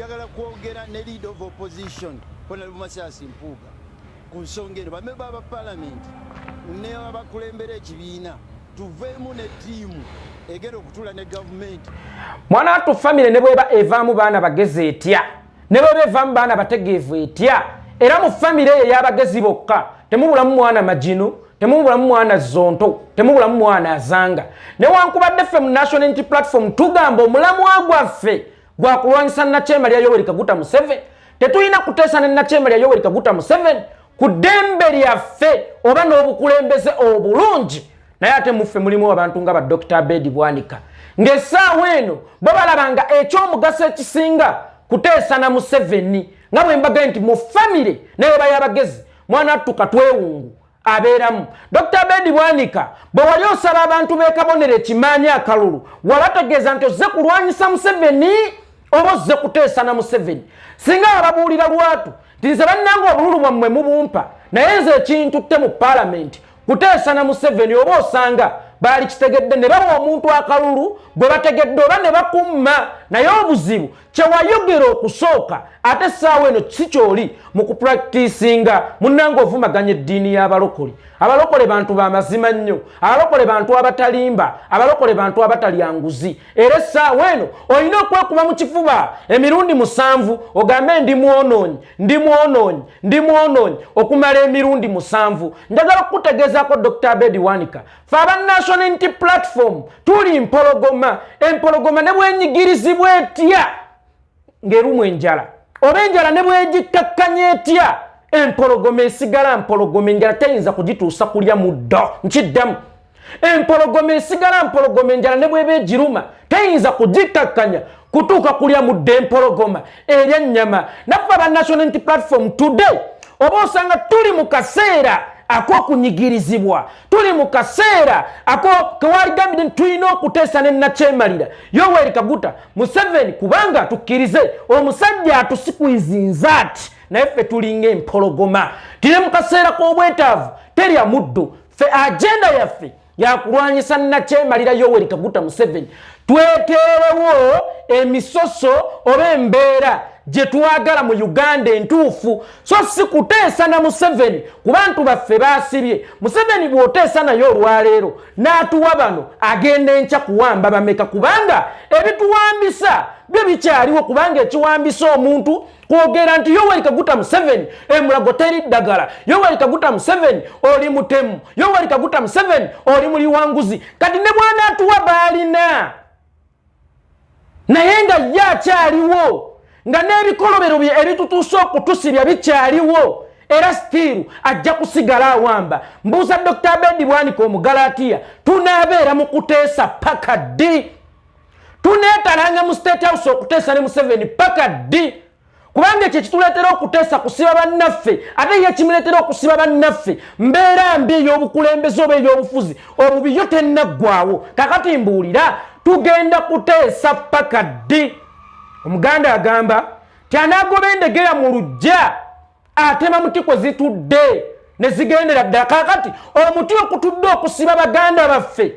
Njagala kwogera ne Leader of Opposition, Honorable Mathias Mpuuga, ku nsonga eno. Bamemba ba Parliament ne abakulembera ekibiina, tuveemu ne ttiimu egenda okutuula ne gavumenti. Mwana wattu, famire ne bweba evaamu baana bagezi etya, ne bweba evaamu baana bategeevu etya, era mu famire eyo ey'abagezi bokka temubulamu mwana magino, temubulamu mwana zonto, temubulamu mwana azanga. Newankubadde ffe mu National Unity Platform tugamba omulamwa gwaffe gwakulwanyisa nakyemalya Yoweri Kaguta Museveni, tetulina kuteesa ne nakyemalya Yoweri Kaguta Museveni ku ddembe lyaffe oba n'obukulembeze obulungi. Naye ate muffe mulimu abantu nga ba Dr Abedi Bwanika, ng'essaawa eno bo balaba nga ekyomugaso ekisinga kuteesa na Museveni. Nga bwe mbagaye nti mu famire naye bayabagezi, mwana attuka twewungu abeeramu. Dr Abedi Bwanika, bwe wali osaba abantu b'ekabonero ekimaanyi akalulu, wabategeeza nti ozze kulwanyisa Museveni oba ozze kuteesa na Museveni? Singa ababuulira lwatu nti nze bannanga obululu bwammwe mubumpa, naye nze ekintutte mu paalamenti kuteesa na Museveni, oba osanga baali kitegedde ne bawa omuntu akalulu gwe bategedde oba ne bakumma. Naye obuzibu kyewayogera okusooka, ate essaawa eno si kyoli mu kupracticinga. Munnanga, ovumaganya eddiini y'abalokole. Abalokole bantu bamazima nnyo, abalokole bantu abatalimba, abalokole bantu abatalya nguzi. Era essaawa eno olina okwekuba mu kifuba emirundi 7, ogambe, "Ndi mwonoonyi, ndi mwonoonyi, ndi mwonoonyi," okumala emirundi 7. Njagala okukutegeezaako, Dr Abedi Wanika, fe aba National Unity Platform tuli mpologoma. Empologoma ne bwenyigirizibwa etya ng'erumu enjala, oba enjala ne bwegikkakkanya etya, empologoma esigala mpologoma. Enjala teyinza kugituusa kulya muddo. Nkiddamu, empologoma esigala mpologoma. Enjala ne bweba egiruma teyinza kugikkakkanya kutuuka kulya muddo. Empologoma erya nnyama. Naffe aba National Unity Platform today, oba osanga tuli mu kaseera ak'okunyigirizibwa, tuli mu kaseera ako kewaligambire nti tulina okuteesa ne nakyemalira Yoweri Kaguta Museveni, kubanga tukkirize omusajja atusikwizinza ati, naye ffe tulinga empologoma, tire mu kaseera k'obwetaavu terya muddo. Ffe agenda yaffe yakulwanyisa nakyemalira Yoweri Kaguta Museveni, tweteerewo emisoso oba embeera gye twagala mu Uganda entuufu, so si kuteesa na Museveni ku bantu baffe baasibye. Museveni bw'oteesa naye olwaleero n'atuwa bano, agenda enkya kuwamba bameka? Kubanga ebituwambisa byo bikyaliwo, kubanga ekiwambisa omuntu kwogera nti Yoweri Kaguta Museveni, emulago teri ddagala, Yoweri Kaguta Museveni oli mutemu, Yoweri Kaguta Museveni oli muliwanguzi. Kati ne bw'anaatuwa baalina, naye nga ye akyaliwo, nga n'ebikolobero bye ebitutuuse okutusibya bikyaliwo, era still ajja kusigala awamba. Mbuuza Dr Abedi Bwanika Omugalatiya, tunaabeera mu kuteesa paka ddi? Tuneetalanga mu State House okuteesa ne Museveni paka ddi? Kubanga ekyo ekituleetera okuteesa kusiba bannaffe, ate ye kimuleetera okusiba bannaffe mbeera mbi ey'obukulembeze oba ey'obufuzi obubi yo tennaggwawo. Kakati mbuulira, tugenda kuteesa paka ddi? Omuganda agamba ti anaagoba endegeya mu luggya atema muti kwe zitudde ne zigendera ddala. Kakati omuti okutudde okusiba baganda baffe,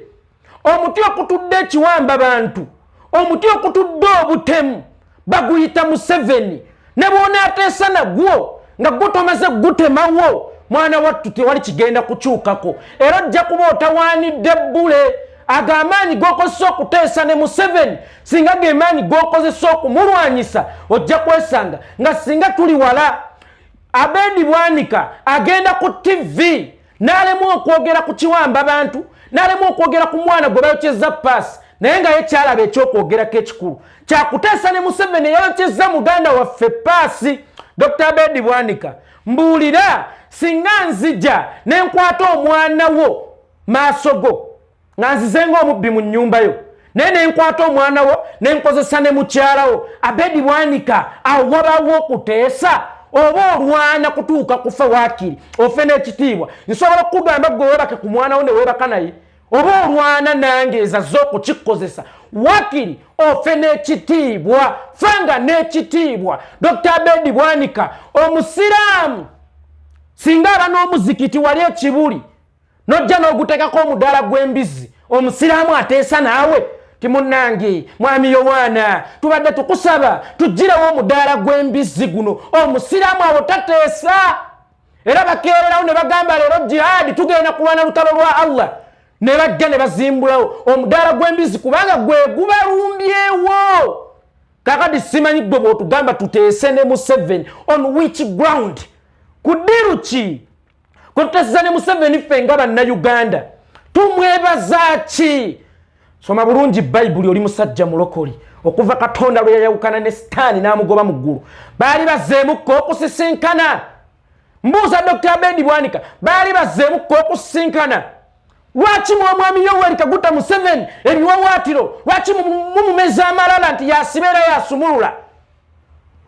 omuti okutudde ekiwamba bantu, omuti okutudde obutemu, baguyita Museveni. Ne bwonaateesa nagwo nga gwo tomaze gutemawo, mwana wattu, tewali kigenda kukyukako, era ojja kuba otawaanidde bbule. Ago amaanyi g'okozesa okuteesa ne Museveni, singa gemaanyi g'okozesa okumulwanyisa, ojja kwesanga nga singa tuli wala. Abedi Bwanika agenda ku TV n'alemu okwogera ku kiwamba bantu, n'alemu okwogera ku mwana gwe bayokyeza paasi, naye nga ye kyalaba ekyokwogerako ekikulu kyakuteesa ne Museveni eyayokyeza muganda waffe paasi. Dr Abedi Bwanika, mbuulira, singa nzija nenkwata omwana wo maaso go nga nzize ngaomubbi mu nnyumba yo, naye nenkwata omwana wo nenkozesa ne mukyalawo, Abedi Bwanika, awo wabawo okuteesa oba olwana kutuuka kufa? Waakiri ofe n'ekitiibwa. Nsobola okukugamba gwe weebake ku mwana wo ne weebaka naye, oba olwana nange ezaze okukikozesa? Wakiri ofe n'ekitiibwa, fanga n'ekitiibwa. Dr Abedi Bwanika, omusiraamu singa aba n'omuzikiti wali ekibuli, nojja n'oguteekako omudaala gw'embizzi, omusiraamu ateesa naawe? Ti munnange mwami Yowaana, tubadde tukusaba tuggirewo omudaala gw'embizzi guno. Omusiraamu awo tateesa, era bakeererawo ne bagamba leero jihaadi, tugenda kulwana lutalo lwa Allah, ne bajja ne bazimbulawo omudaala gw'embizzi kubanga gwe gubalumbyewo. Kakati simanyi gwe bw'otugamba tuteese ne Museveni on which ground, ku deal ki kwe tuteeseza ne Museveni? Ffe nga Bannayuganda tumwebaza ki? Soma bulungi Bayibuli, oli musajja mulokoli. Okuva Katonda lwe yayawukana ne Sitaani n'amugoba mu ggulu, baali bazzeemukko okusisinkana? Mbuuza Dr Abedi Bwanika, baali bazzeemukko okusisinkana? Lwaki mwomwami Yoweri Kaguta Museveni ebiwawaatiro? Lwaki mumumeza amalala nti yasiba era yasumulula?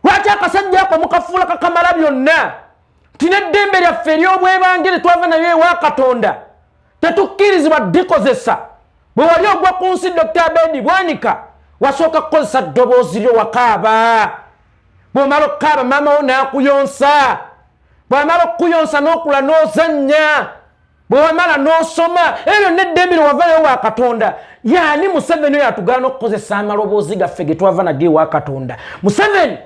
Lwaki akasajja ako mukafuula kakamala byonna, nti n'eddembe lyaffe ery'obwebangere twava nayo ewa Katonda tetukkirizibwa ddikozesa? Bwe wali ogwa ku nsi, Dr Abedi Bwanika, wasooka kukozesa ddoboozi lyo, wakaaba. Bw'omala okukaaba, maama wo n'akuyonsa. Bw'amala okukuyonsa, n'okula, n'ozannya. Bwe wamala, n'osoma. Ebyo byonna eddembe lye wava nayo wa Katonda. Yaani Museveni oyo atugaana okukozesa amaloboozi gaffe ge twava nago ewa Katonda? Museveni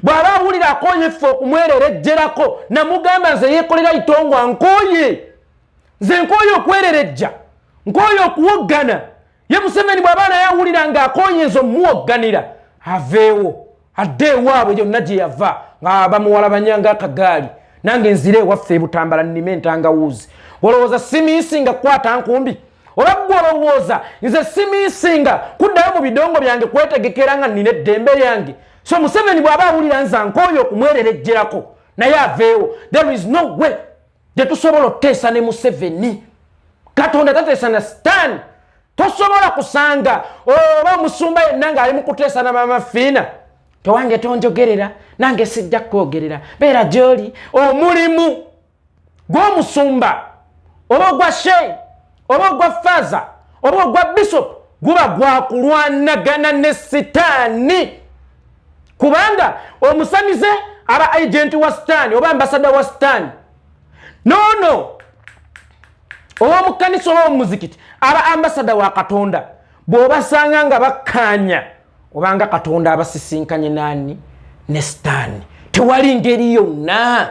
bw'aba awulira akooye ffe okumwererejjerako, namugamba nze yeekolera itongwa, nkooye nze, nkooye okwererejja, nkooye okuwoggana. Ye Museveni bw'aba naye awulira ng'akooye nze omuwogganira, aveewo adde ewaabwe yonna gye yava nga bamuwalabanya ng'akagaali, nange nzire ewaffe ebutambala nnime entangawuuzi. Olowooza simiisinga kukwata nkumbi, oba ggwe olowooza nze simiisinga kuddayo mu bidongo byange kwetegekera nga nnina eddembe lyange? So Museveni bw'aba awulira nze nkooye okumwererejjerako, naye aveewo. There is no way gye tusobola otuteesa ne Museveni. Katonda tateesa na Sitaani. Tosobola kusanga oba omusumba yenna ng'ali mu kuteesa na Mama Fiina. Towange tonjogerera, nange sijja kukwogerera, beera gy'oli. Omulimu gw'omusumba oba ogwa sheyi oba ogwa faaza oba ogwa bishop guba gwakulwanagana ne Sitaani, kubanga omusamize aba agent wa Sitaani oba ambassador wa Sitaani. Noono ow'omukkanisa oba omumuzikiti aba ambassador wa Katonda. Bw'obasanga nga bakkaanya, obanga Katonda abasisinkanye nani? Ne Sitaani. Tewali ngeri yonna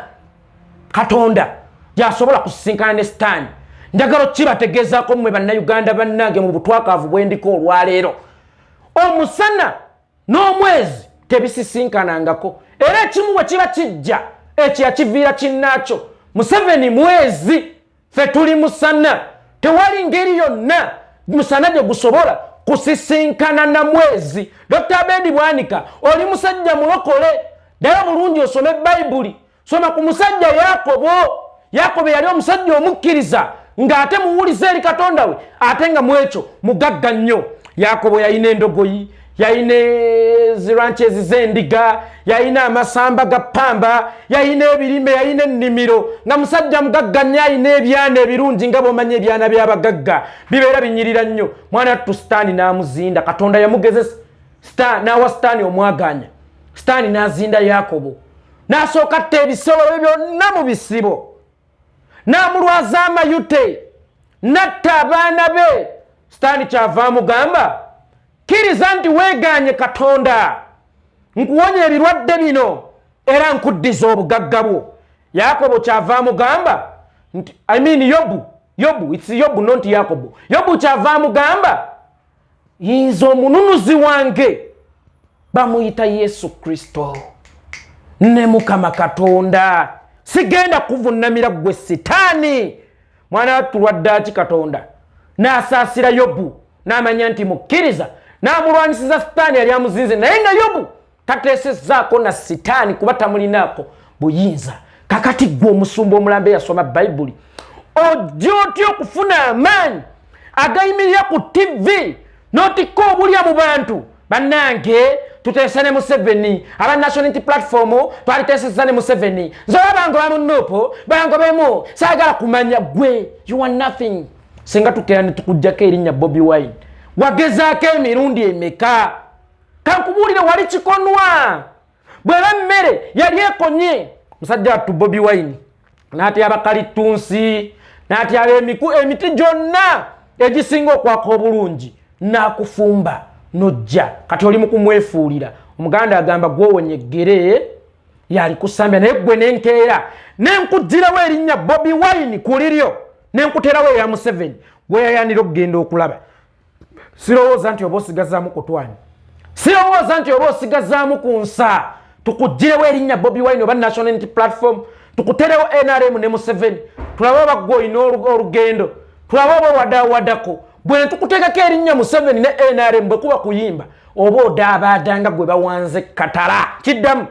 Katonda gyasobola kusisinkana ne Sitaani. Njagala okibategeezaako mmwe Bannayuganda bannange mu butwakaavu bwendiko olwaleero, omusana n'omwezi tebisisinkanangako, era ekimu bwe kiba kijja, ekyo yakiviira kinnaakyo. Museveni mwezi, ffe tuli musana. Tewali ngeri yonna musana gye gusobola kusisinkana na mwezi. Dr Abedi Bwanika, oli musajja mulokole, ddayo bulungi osome Bayibuli. Soma ku musajja Yakobo. Yakobo yali omusajja omukkiriza ng'ate muwuliza eri Katonda we, ate nga mu ekyo mugagga nnyo. Yakobo yalina endogoyi, yalina ziranches z'endiga, yalina amasamba ga pamba, yalina ebirime, yalina ennimiro, nga musajja mugagga nnyo, alina ebyana ebirungi, nga bwomanya ebyana by'abagagga bibeera binyirira nnyo. Mwana attu Sitaani n'amuzinda. Katonda yamugezesa, n'awa Sitaani omwaganya. Sitaani n'azinda Yakobo, n'asooka atta ebisolo bye byonna mu bisibo, n'amulwaza amayute, n'atta abaana be. Sitaani kyava amugamba, "Kkiriza nti weeganye Katonda, nkuwonya ebirwadde bino era nkuddiza obugagga bwo." Yakobo kyava amugamba nti, I mean Yobu, Yobu, it's Yobu, not Yakobo. Yobu kyava amugamba, "Nze omununuzi wange bamuyita Yesu Kristo ne Mukama Katonda, sigenda kuvunamira ggwe Sitaani." Mwana watulwadde Katonda n'asaasira Yobu, n'amanya nti mukkiriza, n'amulwanisiza Sitaani yali amuzinze, naye nga Yobu tateesezzaako na Sitaani kuba tamulinaako buyinza. Kakati gwe omusumba omulambe yasoma Bayibuli, ojja otya okufuna amaanyi agayimirira ku TV n'otikka obulya mu bantu? Bannange, tuteese ne Museveni. Aba National Unity Platform twaliteesezza ne Museveni. Nze oba bangoba mu NUP, bangobemu, saagala kumanya. Gwe you are nothing. Singa tukeera ne tukugjako erinnya Bobi Wine, wagezaako emirundi emeka? Kankubuulire, wali kikonwa. Bweba mmere yali ekonye, musajja wattu Bobi Wine n'atyaba kalitunsi, n'atyaba emiti gyonna egisinga okwaka obulungi. N'akufumba nojja, kati oli mu kumwefuulira. Omuganda agamba gwowonya eggere yalikusambya, naye gwe nenkeera nenkugirawo erinnya Bobi Wine ku liryo, nenkuterawo eya Museveni gweyayanira okugenda okulaba. Sirowooza nti oba osigazaamu kutwani, sirowooza nti oba osigazaamu ku nsa. Tukugirewo erinnya Bobi Wine oba National Unity Platform, tukuterewo NRM ne Museveni, tulabe oba gwe olina olugendo, tulabe oba wadawadako. Bwe netukuteekako erinnya Museveni ne NRM, bwe kuba kuyimba oba odaabaadanga gwe bawanze katala. Kiddamu,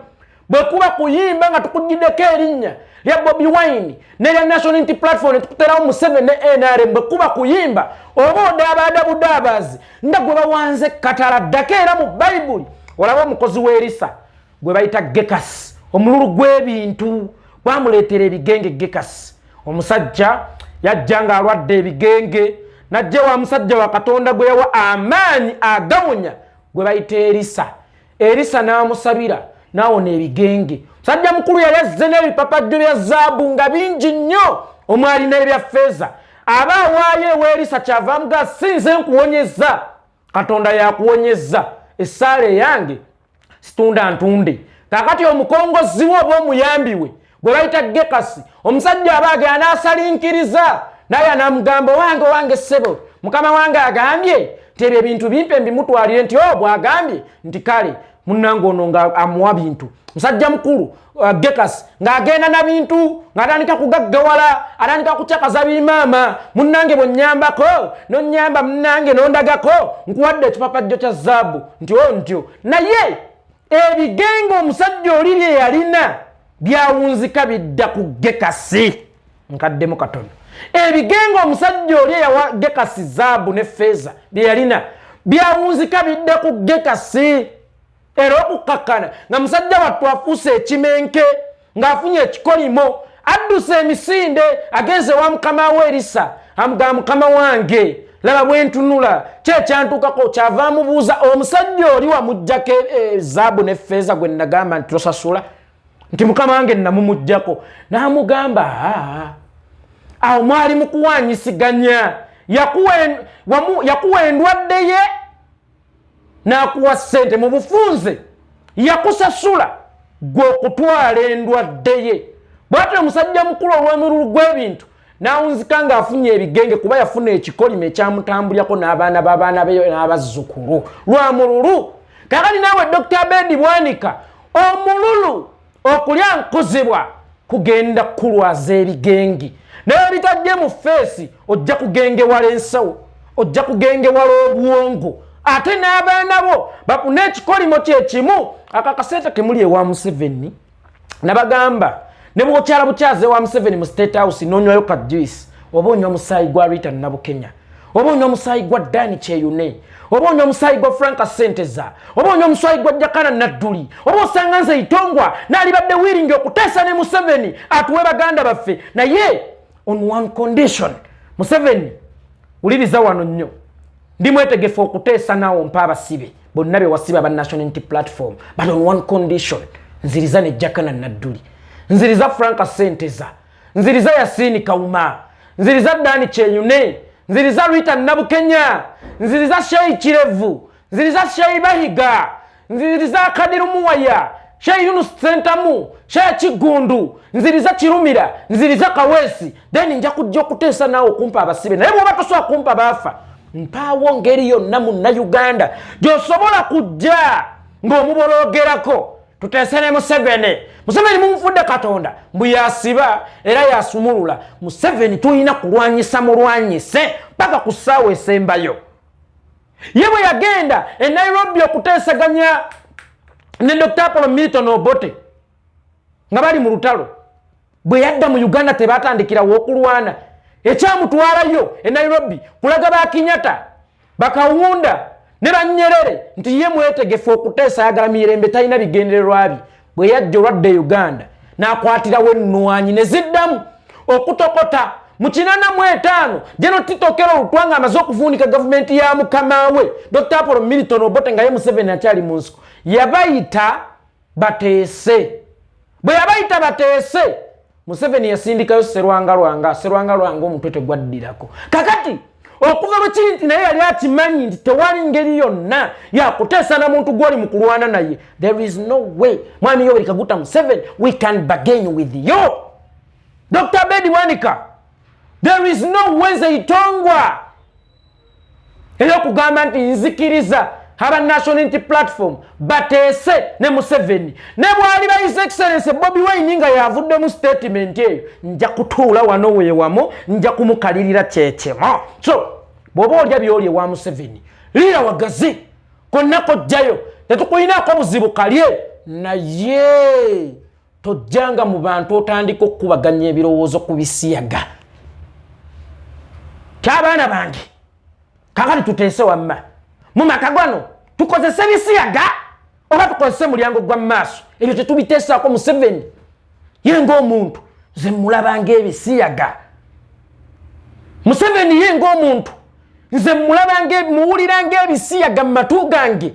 bwe kuba kuyimba nga tukugiddeko erinnya lya Bobi Wine nerya National Unity Platform, netukuterawo Museveni ne NRM, bwe kuba kuyimba oba odaabaada budaabaazi nga gwe bawanze katala. Ddako era mu Bayibuli olaba omukozi w'Erisa gwe bayita Gekasi. Omululu gw'ebintu gwamuleetera ebigenge. Gekasi omusajja yajja ng'alwadde ebigenge, najja wa musajja wa Katonda gwe yawa amaanyi agawonya gwe bayita Erisa. Erisa n'amusabira n'awona ebigenge. Musajja mukulu yali azze n'ebipapajjo bya zaabu nga bingi nnyo, omwali n'ebya ffeeza. Aba awaayo ewa Erisa, kyava amuga, "Sinze nkuwonyezza, Katonda yakuwonyezza, essaala eyange situndà ntunde." Kakati omukongozi we oba omuyambi we gwe bayita Gekasi, omusajja aba agenda n'asalinkiriza, naye anamugamba, "Owange, owange ssebo, mukama wange agambye nti ebyo ebintu bimpe mbimutwalire." Nti, "O, bwagambye?" Nti, "Kale munnange." Ono nga amuwa bintu. Musajja mukulu Gekasi ng'agenda na bintu, ng'atandika kugaggawala, atandika kucakaza bimaama. "Munnange, bwonnyambako nonnyamba, munnange nondagako, nkuwadde ekipapajjo kya zaabu." Nti, "O, ntyo." Naye ebigenge omusajja oli bye yalina byawunzika bidda ku Gekasi. Nkaddemu katono. Ebigenge omusajja oli eyawa Gekasi zaabu ne feeza bye yalina byawunzika bidda ku Gekasi. Era okukkakkana nga musajja wattu afuuse ekimenke, ng'afunye ekikolimo, adduse emisinde, agenze wa mukama we Erisa, amugamba, "Mukama wange, laba bwentunula, kyekyantuukako." Kyava amubuuza, "Omusajja oli wamuggyako zaabu ne feeza gwe nagamba nti tosasula?" Nti, "Mukama wange, namumuggyako." N'amugamba, "Awo mwali mu kuwanyisiganya, yakuwa endwadde ye n'akuwa ssente. Mu bufunze yakusasula gwe okutwala endwadde ye." Bwatyo omusajja mukulu olw'emululu gw'ebintu n'awunzika ng'afunye ebigenge, kuba yafuna ekikolimo ekyamutambulirako n'abaana b'abaana be n'abazzukulu lwa mululu. Kakati naawe Dr Abedi Bwanika, omululu okulya nkuzibwa kugenda kukulwaza ebigenge, naye bitajje mu face, ojja kugengewala ensawo, ojja kugengewala obwongo, ate n'abaana bo bafune ekikolimo kyekimu. Akakasente kemuli ewa Museveni, nabagamba, ne bwokyala bukyaza ewa Museveni mu State House nonywayo ka juice, oba onywa musaayi gwa Rita Nabukenya, oba onywa musaayi gwa Dani Kyeyune, oba onywa musaayi gwa Franka Senteza, oba onywa musaayi gwa Jakana Nadduli. Oba osanga nze Itongwa naalibadde willing okuteesa ne Museveni atuwe baganda baffe, naye on one condition. Museveni, wuliriza wano nnyo, ndi mwetegefu okuteesa naawe ompa abasibe bonna be wasiba aba National Unity Platform, but on one condition: nziriza ne Jakana Nadduli, nziriza Franka Senteza, nziriza Yasini Kauma, nziriza Dani Kyeyune, nziriza Rita Nabukenya, nziriza Shei Kirevu, nziriza Shei Bahiga, nziriza Kadiru Muwaya, Shei Yunus Sentamu, Shei Kigundu, nziriza Kirumira, nziriza Kaweesi, then nja kujja okuteesa naawe okumpa abasibe. Naye bwoba tosobola kumpa baafa, mpaawo ngeri yonna Munnayuganda gy'osobola kujja ng'omubologerako tuteese ne Museveni. Museveni mumufudde Katonda, mbu yasiba era yasumulula. Museveni tulina kulwanyisa, mulwanyise paka ku ssaawa esembayo. Ye bwe yagenda e Nairobi okuteesaganya ne Dr Apollo Milton Obote nga bali mu lutalo, bwe yadda mu Uganda tebatandikirawo okulwana? Ekyamutwalayo e Nairobi kulaga Bakinyata, Bakawunda ne Banyerere nti ye mwetegefu okuteesa, ayagala mirembe, talina bigendererwa bye. Bwe yajja olwadde e Uganda n'akwatirawo ennwanyi ne ziddamu okutokota. Mu 85 General Tito Okello Lutwa nga amaze okuvuunika gavumenti ya mukama we Dr Apollo Milton Obote, nga ye Museveni akyali mu nsiko, yabayita bateese. Bwe yabayita bateese, Museveni yasindikayo Serwanga Lwanga. Serwanga Lwanga omutwe tegwaddirako. Kakati Okuva bwe kiri nti naye yali akimanyi nti tewali ngeri yonna yakuteesa na muntu gw'oli mu kulwana naye, there is no way, Mwami Yoweri Kaguta Museveni, we can bargain with you. Dr Abedi Bwanika, there is no way. Nze Itongwa ey'okugamba nti nzikiriza aba National Unity Platform bateese ne Museveni, ne bwali ba His Excellence Bobi Wine nga yavuddemu statement eyo, nja kutuula wano weewamu, nja kumukalirira kyekimu. So bw'oba olya byoli ewa Museveni, liira wagazi konna kojjayo, tetukulinaako buzibu, kalye, naye tojjanga mu bantu otandika okukubaganya ebirowoozo ku bisiyaga. Kyabaana bange, kakati tuteese wamma mu maka gano tukozese bisiyaga oba tukozese mulyango gwa maaso? Ebyo tetubiteesaako. Museveni ye ng'omuntu nze mulaba ng'ebisiyaga. Museveni ye ng'omuntu nze mulaba, muwulira ng'ebisiyaga mu matu gange.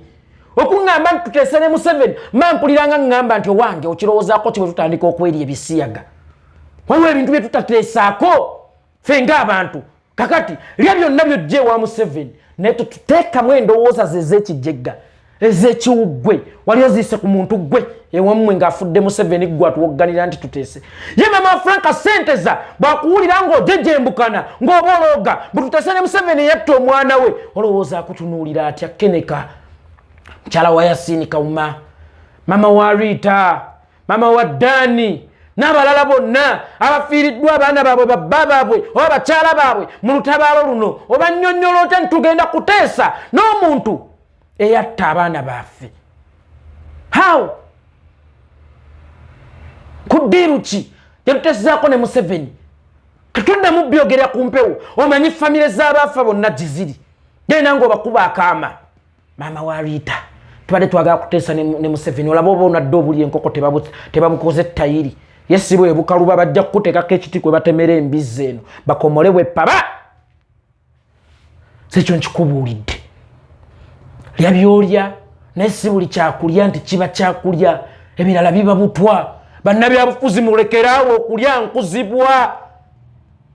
Okuŋŋamba nti tuteese ne Museveni, ma mpulira nga ŋŋamba nti owange, okirowoozaako ki bwe tutandika okwerya ebisiyaga? Waliwo ebintu bye tutateesaako ffe ng'abantu. Kakati lya byonna byojja ewa Museveni, naye tututeekamu endowooza ze ez'ekijegga, ez'ekiwuggwe. Wali oziise ku muntu gwe ewammwe ng'afudde Museveni, gwe atuwogganira nti tuteese ye? Mama Franka Senteza bwakuwulira ng'ojejembukana, ng'oba olooga bwe ne Museveni eyatta omwana we, olowooza akutunuulira atya? Keneka mukyala wa Yasini Kawuma, mama wa Rita, mama wa Dani n'abalala bonna abafiiriddwa abaana baabwe, babba baabwe oba bakyala baabwe mu lutabaalo luno, oba nnyonnyola otya nti tugenda kuteesa n'omuntu eyatta abaana baffe? How? Ku deal ki gyetuteesezaako ne Museveni? Tetuddamu byogerera ku mpewo. Omanyi famire z'abaafa bonna giziri, genda ngaobakuba akaama. Maama wa Rita, tubadde twagala kuteesa ne Museveni, olaba oba onadde obuli enkoko tebabukoze tayiri ye si bwe bukaluba, bajja kukuteekako ekiti kwe batemera embizzi eno bakomole bwepaba. Sekyo nkikubuulidde, lya byolya, naye si buli kyakulya nti kiba kyakulya, ebirala biba butwa. Bannabyabufuzi, mulekeraawo okulya nkuzibwa.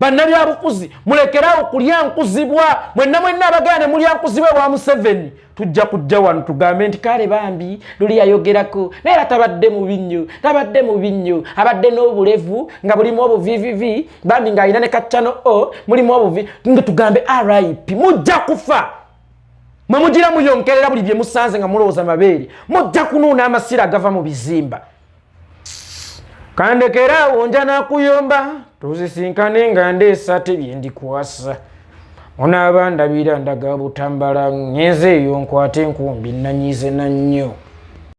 Bannabyabufuzi, mulekeraawo okulya nkuzibwa. Mwenna mwenna abagala ne mulya nkuzibwa ewa Museveni, tujja kujja wano tugambe nti kale bambi luli yayogerako, naye era tabadde mubi nnyo, tabadde mubi nnyo, abadde n'obulevu nga bulimu obuvivivi, bambi ng'alina ne kaccano o mulimu obuvi, nga tugambe RIP. Mujja kufa. Mwe mugira muyonkerera buli bye musanze nga mulowooza mabeere, mujja kunuuna amasira agava mu bizimba. Kandekeraawo, nja nakuyomba, tuzisinkane nga ndeesa tebyendikwasa. Onaaba ndabira ndaga Butambala, ngenze eyo nkwate enkumbi, nanyize na nnyo.